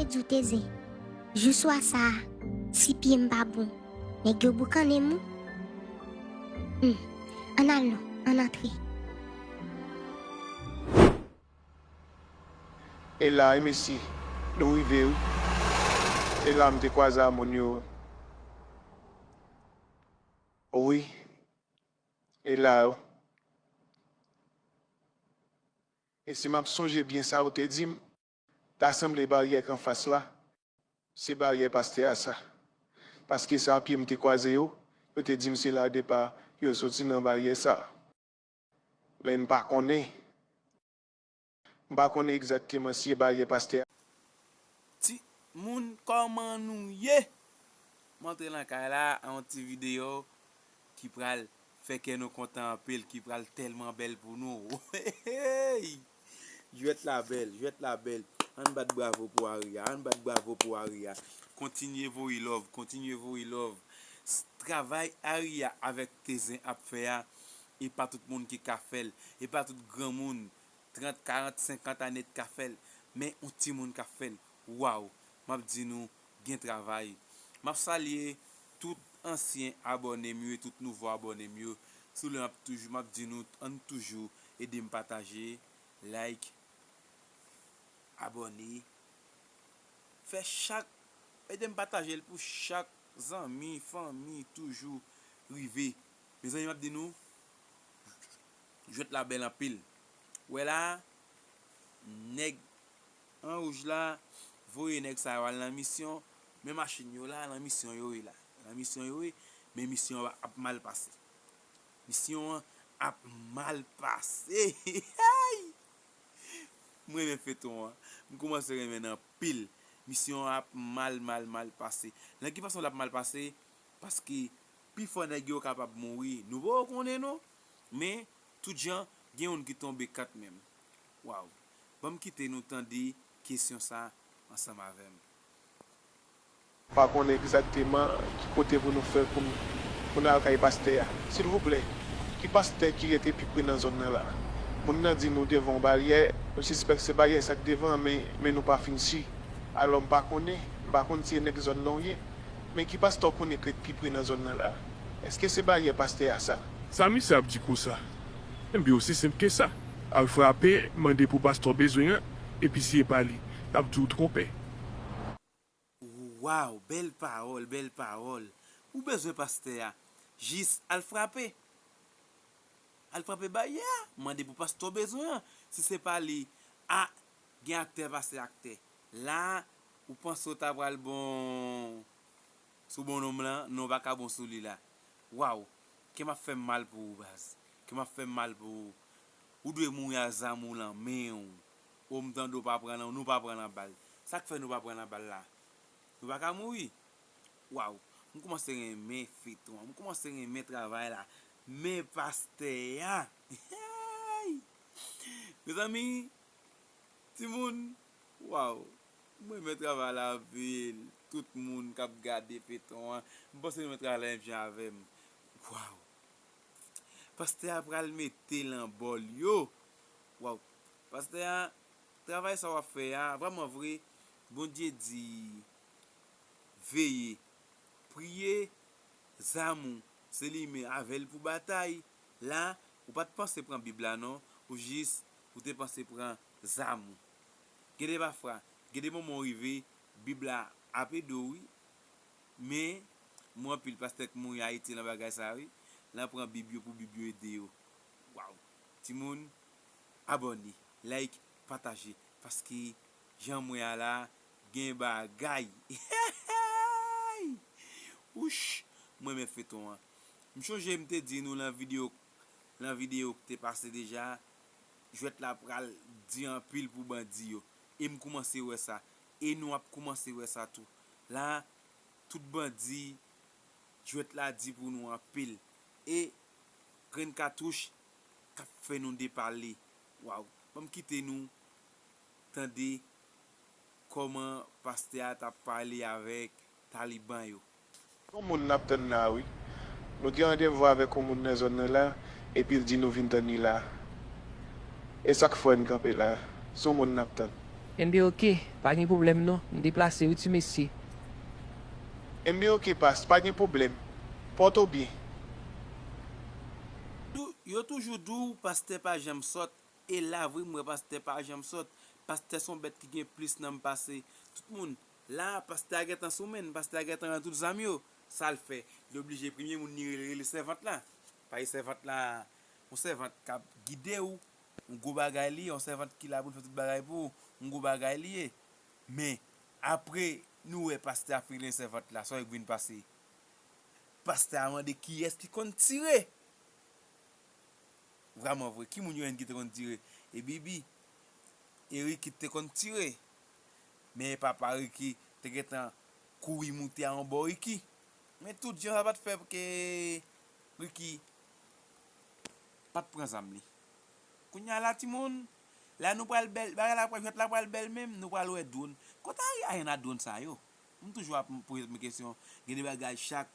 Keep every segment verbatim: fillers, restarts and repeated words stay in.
Di w Tezen, jou swa sa a, si pye m pa bon, nèg yo boukannen m wi. Hmm, ann al non, ann antre. E la wi mesye, nou rive wi. E la m te kwaze a moun yo. Wi. E la wi. E si m ap sonje byen sa ou te di m, ta sanble baryè k anfas la, se baryè pastè a sa. Paske sa pye m te kwaze yo, yo te di m se la depa yo soti nan baryè sa. Men m pa konnen. M pa konnen egzakteman si e baryè pastè a. Timoun, kòman nou ye? M antre nan kay la a yon ti videyo ki pral fè kè nou kontan anpil, ki pral tèlman bèl pou nou. Hey! Jwèt la bèl, jwèt la bèl. Ann bat bravo pou Aria, ann bat bravo pou Aria. Kontinye voye love, kontinye voye love. Travay Aria avèk Tezen ap fè a, e pa tout moun ki ka fè l, e pa tout granmoun trant, karant, senkant ane t ka fè l, men yon timoun k ap fè l. Waw! M ap di nou, gen travay. M ap salye tout ansyen abòne m yo e tout nouvo abòne m yo. Sou le m ap toujou, m ap di nou, ann toujou ede m pataje, like, abòne. Fè chak, ede m pataje l pou chak zanmi, fanmi toujou rive. Mezanmi, m ap di nou, jwèt la bèl anpil. Ou wè la, nèg an wouj la voye nèg sa yo al nan misyon, men machin yo la, nan misyon yo ye la. Nan misyon yo ye, men misyon an ap mal pase. Misyon an ap mal pase. M renmen feyton an. M kòmanse renmen l anpil. Misyon an ap mal, mal, mal pase. Nan ki fason l ap mal pase? Paske pifò nèg yo kapab mouri. Nou poko konnen non. Men, tout jan, gen youn ki tonbe kanmenm. Waw. Ban m kite nou tande kesyon sa ansanm avè m. Pa konnen egzakteman ki kote pou nou fè pou n, pou n al kay pastè a. Silvouplè, ki pastè ki rete pi pre nan zòn nan la? Moun nan di nou devan yon baryè, nou sispèk se baryè sa k devan an, men, men nou pa fin si. Alò m pa konnen, m pa konn si e nèg zòn nan w ye. Men ki pastè w konnen k ret pi pre nan zòn nan la? Èske se baryè pastè a sa? Sa misye ap di konsa? Ebyen osi senp ke sa. Al frape, mande pou pastè w bezwen an, epi si e pa li, l ap di w twonpe. Waw, bèl pawòl, bèl pawòl. Ou bezwen pastè a, jis al frape. Al frape baryè a, mande pou pastè w bezwen an. Si se pa li, a, gen aktè pase aktè. La, ou panse w ta pral bon sou bonnonm lan, non, w pa ka bon sou li la. Waw, kè m ap fè m mal pou ou, baz. Kè m ap fè m mal pou ou. Ou dwe mouri ak zam ou lan men w. O, m tande w pa pran nan, nou pa pran nan bal. Sa k fè nou pa pran nan bal la? Nou pa ka mouri? Waw, m kòmanse renmen feyton an, m kòmanse renmen travay la. Men pastè a! Mezanmi, timoun, waw, m renmen travay la anpil. Tout moun k ap gade feyton an, m panse nou renmen travay la menm jan avè m. Waw! Pastè a pral mete l an bòl yo. Waw. Pastè a, travay sa w ap fè a, vrèman vre, Bondye di, veye, priye, zam ou, se li menm avè l pou batay. La, ou pa t panse pran Bib la non, ou jis, ou te panse pran zam ou. Gen de pafwa, gen de moman w rive, Bib la ap ede w wi. Men, m wè anpil pastè k mouri Ayiti nan bagay sa wi. L an pran Bib yo pou Bib yo ede yo. Waw. Timoun, abòne, like, pataje. Paske, jan m wè a la, gen bagay. Wouch, m renmen feyton an. M chonje m te di nou lan videyo, lan videyo k te pase deja, jwèt la pral di anpil pou bandi yo. E m koumanse wè sa. E nou ap koumanse wè sa tou. La, tout bandi, jwèt la di pou nou anpil. E grenn katouch k ap fè nou depale. Waw. Ban m kite nou tande kòman pastè a t ap pale avèk taliban yo. Gon moun n ap tann la wi. Nou gen randevou avèk yon moun nan zòn nan la, epi l di nou vin tann li la. E sa k fè n kanpe la. Se yon moun n ap tann. Kenbe oke, pa gen pwoblèm non, m deplase wi ti mesye. Kenbe oke pas, pa gen pwoblèm. Pòte w byen. Yo toujou di w pastè pa janm sòt, e la vre m wè pastè pa janm sòt. Pastè se yon bèt ki gen plis nanm pase tout moun. La, pastè a gentan sou men n, pastè a gentan rann tout zam yo. Sa l fè? Li oblije premye moun li rele, rele sèvant la. Paske sèvant la, yon sèvant k ap gide w, yon gwo bagay li ye, yon sèvant ki la pou l fè tout bagay pou ou, yon gwo bagay li ye. Men, apre nou wè pastè a fin rele sèvant la, sa w wè k vin pase? Pastè a mande kiyès ki konn tire. Vrèman vre, ki moun yo jwenn ki te konn tire? E Bibi. E Ricky te konn tire. Men papa Ricky te gentan kouri moute a yon bò Ricky. Men tout jan sa pa t fè ke Ricky pa t pran zam li. Kounye a la timoun, la nou pral bèl, bagay la pral, jwèt la pral bèl menm, nou pral wè dwòn. Kote Ari a jwenn a dwòn sa yo? M toujou ap poze tèt mwen kesyon. Gen de bagay, chak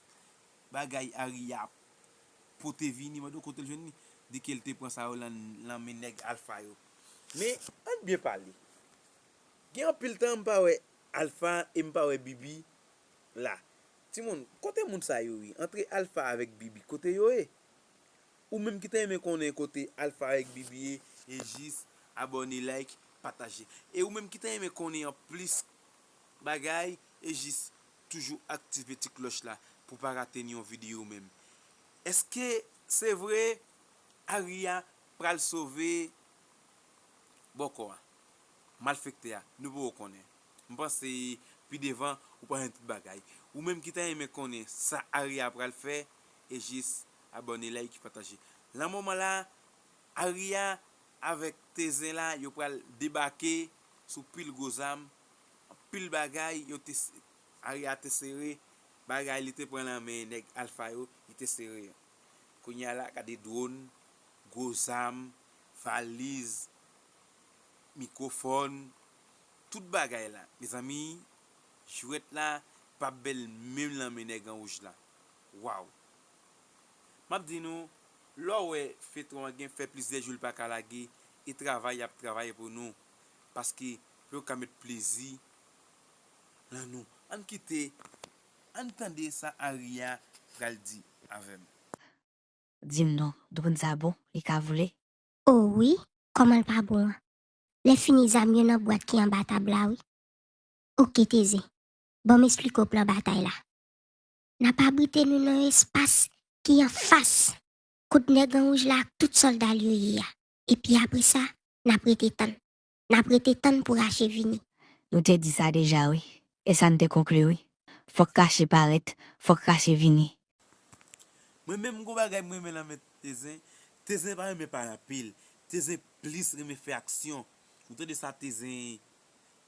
bagay Ari a pote vini, mande w kote l jwenn li. Di ke l te pran sa yo lan, lan men nèg Alfa yo. Men, ann byen pale. Gen anpil tan m pa wè Alfa e m pa wè Bibi la. Timoun, kote moun sa yo ye? Antre Alfa avèk Bibi, kote yo ye? Ou menm ki ta renmen konnen kote Alfa avèk Bibi ye, e jis abòne, like, pataje. E ou menm ki ta renmen konnen an plis bagay, e jis toujou aktive ti klòch la pou w pa rate ni yon videyo menm. Èske se vre Ari a pral sove bòkò a, malfektè a? Nou poko konnen. M panse pi devan ou pral jwenn tout bagay. Ou menm ki ta renmen konnen sa Ari a pral fè, e jis abòne, like, pataje. Lan moman la, Ari a avèk Tezen la, yo pral debake sou pil gwo zam, anpil bagay, yo te, Ari a te sere, bagay li te pran lan men nèg Alfa yo, li te sere. Kounye a la, gade dwòn, gwo zam, valiz, mikwofòn, tout bagay la. Mezanmi, jwèt la p ap bèl menm lan men nèg an wouj la. Waw! M ap di nou, lè w wè fetwon an gen fè plizyè jou l pa ka lage, e travay y ap travay pou nou, paske pou yo ka met plezi lan nou. Ann kite, ann tande sa Ari a pral di avè m. Di m non, dwòn sa bon, li ka vole? O wi, kòman l pa bon an? Lè fini zam yo nan bwat ki anba tab la wi. Oke Tezen, ban m esplike w plan batay la. N ap abrite nou nan yon espas ki anfas kot nèg an wouj la ak tout sòlda l yo ye a. Epi apre sa, n ap rete tann. N ap rete tann pou rache vini. Nou te di sa deja wi. E sa n te konkli wi. Fòk rache parèt, fòk rache vini. Mwen menm gon bagay m renmen nan men Tezen. Tezen pa renmen pale anpil. Tezen plis renmen fè aksyon. Ou tande sa Tezen,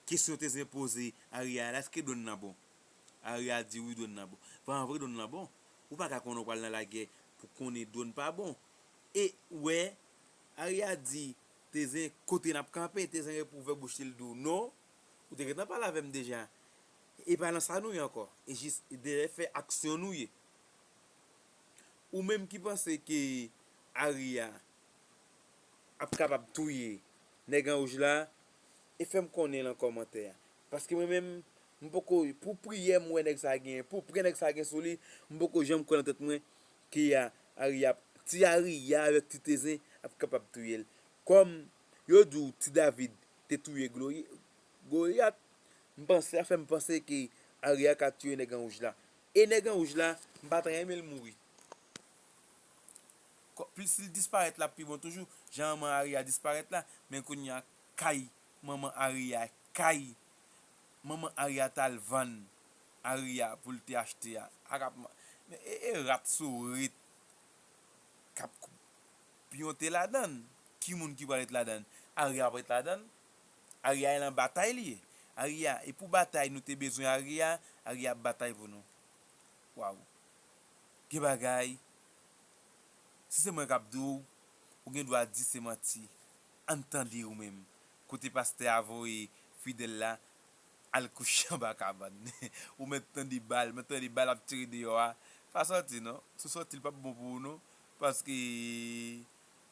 kesyon Tezen poze Ari a la, èske dwòn nan bon? Ari a di wi dwòn nan bon. Vrèman vre dwòn nan bon. Ou pa ka konnen w pral nan lagè pou konnen dwòn pa bon. E ou wè, Ari a di Tezen kote n ap kanpe, Tezen repouvè bouch li l di w non. Ou te gentan pale avè m deja. E pa nan sa nou ye ankò. E jis dèyè fè aksyon nou ye. Ou menm ki panse ke Ari a ap kapab touye nèg an wouj la, e fè m konnen lan kòmantè a. Paske mwen menm, m poko, pou priyè m wè nèg sa genyen, pou prè nèg sa gen sou li, m poko janm kwè nan tèt mwen ke a, Ari a, ti Ari a avèk ti Tezen ap kapab touye l. Kòm yo di w ti David te touye Glori-, Golyat, m panse, sa fè m panse ke Ari a ka touye nèg an wouj la. E nèg an wouj la, m pa t renmen l mouri. Kò-, plis li disparèt la pi bon toujou, jan manman Ari a disparèt la, men kounye a kay manman Ari a, kay manman Ari a t al vann Ari a pou l te achte a. A k ap ma-, men e, e rat sourit k ap kou-, piyonte ladan l. Ki moun ki pral ret ladan l? Ari a p ap ret ladan l. Ari a lan batay li ye. Ari a, e pou batay nou te bezwen Ari a, Ari a ap batay pou nou. Waw. Gen bagay, si se mwen k ap di w, ou gen dwa di se manti. Ann tande ou menm. Kote pastè a voye fidèl la al kouche anba kabann. Ou mèt tande bal, mèt tande bal ap tire deyò a. Pa sòti non. Si w sòti l p ap bon pou ou non. Paske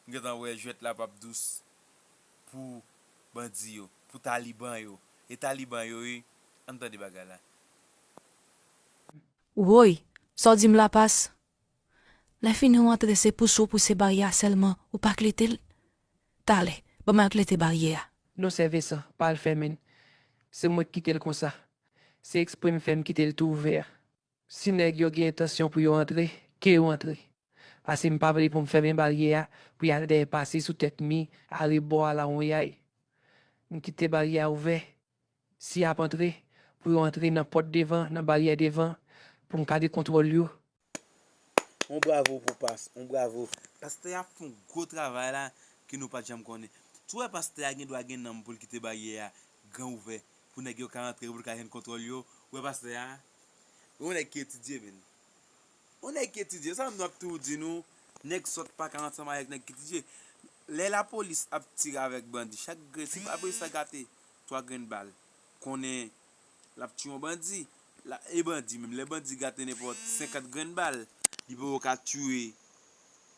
m gentan wè jwèt la p ap dous pou bandi yo. pou taliban yo. E taliban yo, wi, ann tande bagay la. Woy, sa w di m la pas? Lè fini w antre se pouse w pouse baryè a sèlman, ou pa klete l? Talè, ban m al klete baryè a. Non sè Vensan, pa al fèmen l. Se mwen k kite l konsa. Se ekspre m fè m kite l tou ouvè a. Si nèg yo gen entansyon pou yo antre, ke yo antre. Paske m pa vle pou m fèmen baryè a pou y al dèyè pase sou tèt mi arebò a lawonyay. M kite baryè a ouvè. Si y ap antre, pou yo antre nan pòt devan, nan baryè devan, pou m ka gen kontwòl yo. On bravo pou pas, on bravo. Pastè a fè yon gwo travay la ke nou pa t janm konnen. Tou wè pastè a gen dwa gen nanm pou l kite baryè a gran ouvè pou nèg yo ka antre, pou l ka jwenn kontwòl yo. Ou wè pastè a? Ou wè nèg ki etidye, men. On nèg ki etidye, sa m ap toujou di nou, nèg sòt pa ka ansanm avèk nèg ki etidye. Lè lapolis ap tire avèk bandi, chak grenn, si pa polis la gate twa grenn bal, konnen l ap tiye yon bandi. La, e bandi menm, lè bandi gate nenpòt senkant grenn bal, li poko ka tiye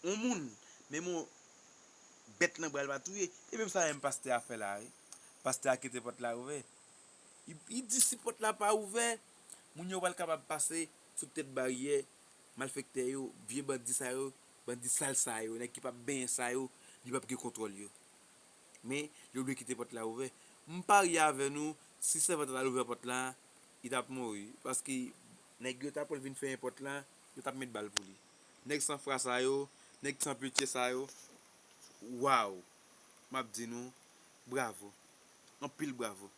yon moun. Menm yon bèt nan bra l pa touye. E menm sa menm pastè a fè la, wi. Pastè a kite pòt la ouvè. Li, li di si pòt la pa ouvè, moun yo pral kapab pase sou tèt baryè, malfektè yo, vye bandi sa yo, bandi sal sa yo, nèg ki p ap benyen sa yo, li p ap gen kontwòl yo. Men, yo dwe kite pòt la ouvè. M parye avè nou, si sèvant la t al ouvè pòt la, li t ap mouri. Paske nèg yo t ap pran l vin fèmen pòt la, yo t ap met bal pou li. Nèg san fra sa yo, nèg san pitye sa yo, waw! M ap di nou, bravo. Anpil bravo.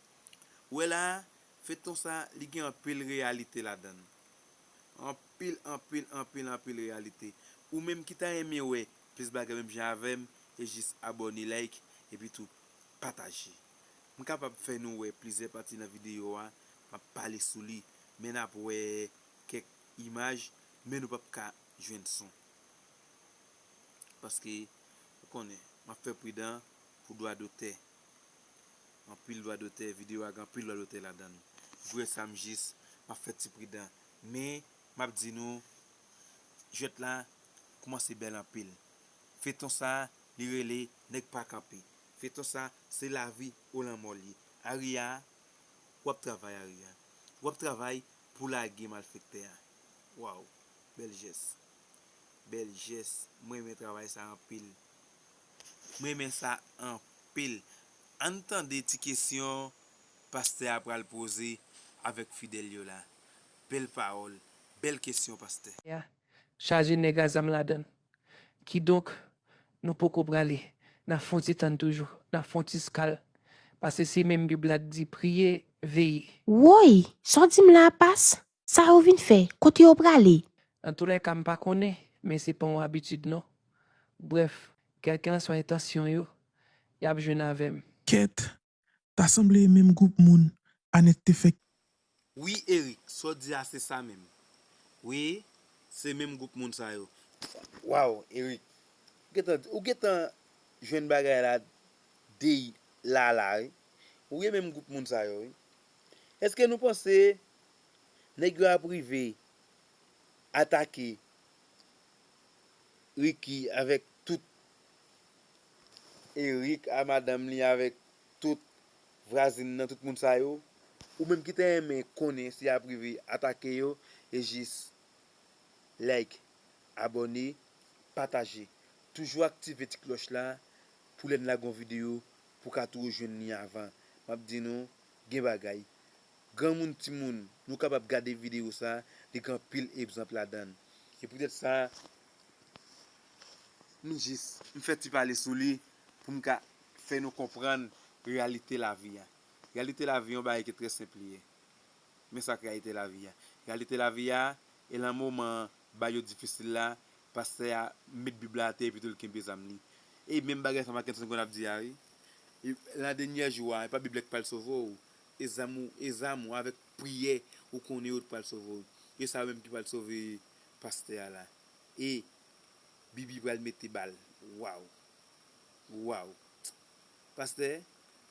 Ou wè la a, feyton sa, li gen anpil reyalite ladan l. Anpil, anpil, anpil, anpil reyalite. Ou menm ki ta renmen wè plis bagay menm jan avè m, e jis abòne, like, epi tou pataje. M kapab fè nou wè plizyè pati nan videyo a, m ap pale sou li, men n ap wè kèk imaj, men nou p ap ka jwenn son. Paske, ou konnen, m ap fè pridan pou dwa dotè. Anpil dwa dotè, videyo a gen anpil dwa dotè ladan l. Jwèt sa m jis, m ap fè ti pridan. Men, m ap di nou, jwèt la koumanse bèl anpil. Feyton sa, li rele Nèg pa kanpe. Feyton sa, se lavi ou lanmò l ye. Aria, w ap travay Aria. W ap travay pou lage malfektè a. Waw, bèl jès. Bèl jès. Mwen renmen travay sa anpil. Mwen renmen sa anpil. Ann tande ti kesyon pastè a pral poze avèk fidèl yo la. Bèl pawòl, bèl kesyon pastè. Chaje nèg a zam ladan l. Kidonk, nou poko prale. N ap fè yon ti tann toujou. N ap fè yon ti skal. Paske se menm Bib la k di, priye, veye. Woy! Sa w di m la a pas? Sa yo vin fè? Kote yo prale? Antoulèka, m pa konnen, men se pa yon abitid non. Brèf, kèlkenswa entansyon yo, y ap jwenn avè m. Kèt, ta sanble e menm gwoup moun Anèt te fè. Wi Eric, sa w di a se sa menm. Wi, se menm gwoup moun sa yo. Waw, Eric, ou gentan, ou gentan jwenn bagay la dey la la wi. Ou gen menm gwoup moun sa yo wi. Èske nou panse nèg yo ap rive atake Ricky avèk tout Eric a madanm li avèk tout vwazin nan, tout moun sa yo, ou menm ki ta renmen konnen si y ap rive atake yo, e jis like, abòne, pataje. Toujou aktive ti klòch la pou lè n lage yon videyo pou w ka toujou jwenn li avan. M ap di nou, gen bagay. Granmoun, timoun, nou kapab gade videyo sa, li gen anpil egzanp ladan l. Se poutèt sa, m jis, m fè ti pale sou li pou m ka fè nou konprann reyalite lavi a. Reyalite lavi a yon bagay ki trè senp li ye. Men sa k reyalite lavi a. Reyalite lavi a, e lan moman bagay yo difisil la, pastè a met Bib la atè epi tou l kenbe zam li. E menm bagay sa Mackenson konn ap di a wi. E lan dènyè jou a, e pa Bib la ki pral sove w. E zam ou, e zam ou avèk priyè ou konnen yo t pral sove w. E sa menm ki pral sove pastè a la. E Bibi pral mete bal. Waw. Waw. Pastè,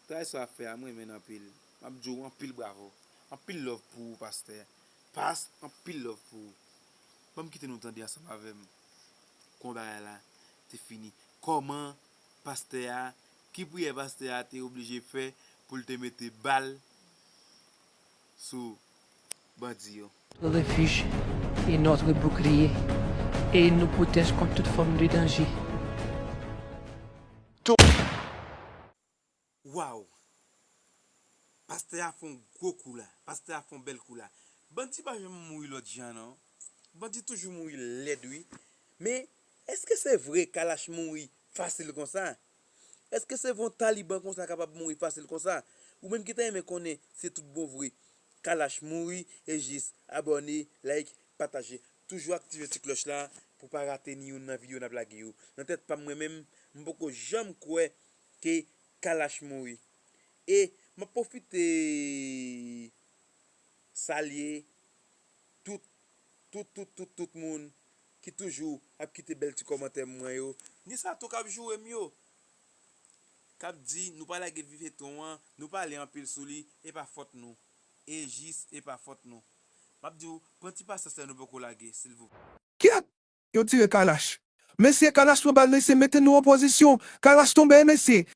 travay sa w ap fè a, mwen renmen l anpil. M ap di w anpil bravo. Anpil love pou ou, pastè. Pas, anpil love pou ou. Ban m kite nou tande ansanm avè m. Kòman bagay la te fini. Kòman pastè a, ki priyè pastè a te oblije fè pou l te mete bal sou bandi yo. Notre refuge et notre bouclier, et il nous protège contre toute forme de danger. Waw! Pastè a fè yon gwo kou la. Pastè a fè yon bèl kou la. Bandi pa janm mouri lòt jan non. Bandi toujou mouri lèd wi. Men èske se vre Kalash mouri fasil konsa? Èske se vre yon taliban konsa kapab mouri fasil konsa? Ou menm ki ta renmen konnen se tout bon vre Kalash mouri e jis abòne, like, pataje. Toujou aktive ti klòch la pou pa rate ni youn nan videyo n ap lage yo. Nan tèt pa m mwen menm, m poko janm kwè ke Kalash mouri. E m ap pwofite salye tout, tout, tout, tout, tout moun ki toujou ap kite bèl ti kòmantè mwen yo. Ni sa tou k ap joure m yo. K ap di nou pa lage vifeton an, nou pale anpil sou li, e pa fòt nou. E jis, e pa fòt nou. M ap di w, pran ti pasyans lè nou poko lage, silvouplè. Kyèt! Yo tire Kalash. Mesye, Kalash pran bal mesye, mete nou an pozisyon. Kalash tonbe mesye.